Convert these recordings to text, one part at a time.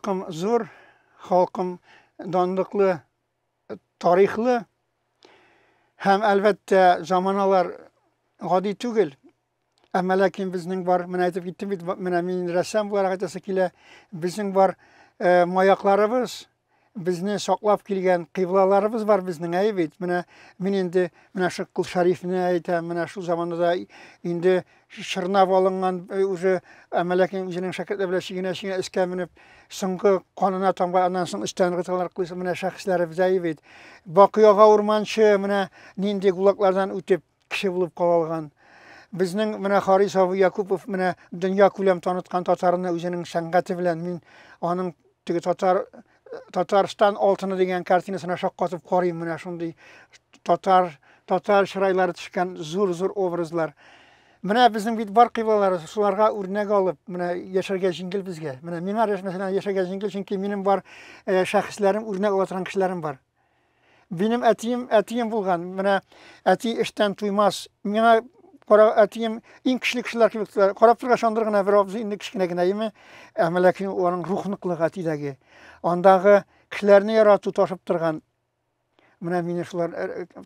Халкым зур, халкым данлыклы, тарихлы һәм, әлбәттә, заманалар гади түгел. Әмма ләкин безнең бар, менә әйтеп киттем бит, менә мин рәссам буларак әйтәсе килә, безнең бар маякларыбыз, безне саклап килгән кыйблаларыбыз бар безнең, әйе бит. Менә мин инде менә шул Кол Шәрифне әйтәм, менә шул заманда да инде чорнап алынган уже, әмма ләкин үзенең шәкертләре белән чигенә-чигенә өскә менеп, соңгы канына тамган, аннан соң өстән ыргыталар кылыйсы менә шәхесләребез, әйе бит. Бакый ага Урманчы менә нинди гулаклардан үтеп кеше булып кала алган. Безнең менә Харис абый Якупов менә дөнья күләм таныткан татарны үзенең сәнгате белән, мин аның теге татар Татарстан алтыны дигән картинасына шаккатып карыйм, менә шундый татар чырайлары төшкән зур-зур образлар. Менә безнең бит бар кыйблалары, шуларга үрнәк алып, менә яшәргә җиңел безгә. Менә миңа, мәсәлән, яшәргә җиңел, чөнки минем бар шәхесләрем, үрнәк ала торган кешеләрем бар. Минем әтием, әтием булган. Менә әти эштән туймас. Миңа кара әтием иң көчле кешеләр кебек тота. Карап торгач андыр гына бер абзый инде кечкенә генә име. Әмма ләкин аның рух ныклыгы әтидәге. Андагы кешеләрне ярату ташып торган. Менә мине шулар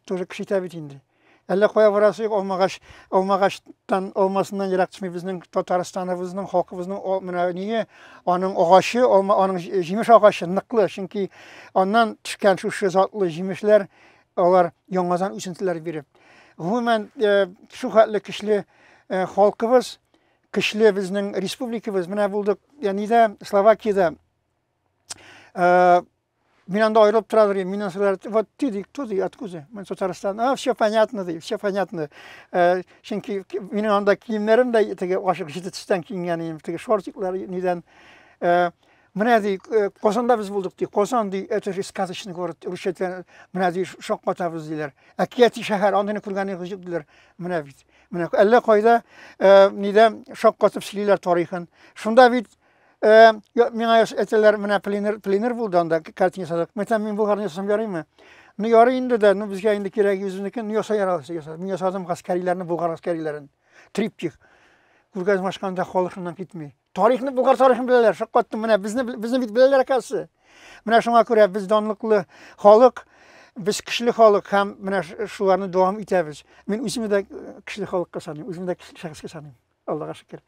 тоже кеше итә бит инде. Әллә кая барасы юк, алмагач, алмагачтан, алмасыннан ерак төшми безнең Татарстаныбызның, халкыбызның менә ние, аның агачы, алма, аның җимеш агачы ныклы, чөнки аннан төшкән шушы затлы җимешләр, алар яңадан үсентеләр биреп. Гомумән, шул хәтле көчле халкыбыз, көчле безнең республикабыз. Менә булдык, янидә, Словакиядә. Мин анда аерылып тора дим, миннән сорыйлар, вот ты, ди, кто ди, откуда? Мин Татарстан. А, все понятно, ди, все понятно. Чөнки минем анда киемнәрем дә теге ачык җете төстән киенгән идем, теге шортиклар нидән. Менә ди, Казанда без булдык ди. Казан ди, это же сказочный город, русча әйткән, менә ди, шаккатабыз диләр. Әкияти шәһәр, андыйны күргәнегез юк диләр. Менә бит. Менә әллә кайда нидә шаккатып сөйлиләр тарихын. Шунда бит миңа әйтәләр, менә пленер, пленер булды анда, картина ясадык. Мәсәлән, мин Болгарны ясасам ярыймы? Ну, ярый инде дә, ну, безгә инде кирәк үзебезнеке, ну, яса яралсы, яса. Мин ясадым гаскәриләрне, Болгар гаскәриләрен. Триптих. Күргәзмә ачканда халык шуннан китми. Тарихны, Болгар тарихын беләләр, шаккаттым. Менә безне бит беләләр, оказывается. Менә шуңа күрә без данлыклы халык, без көчле халык һәм менә шуларны дәвам итәбез. Мин үземне дә көчле халыкка саныйм, үземне дә көчле шәхескә саныйм. Аллага шөкер.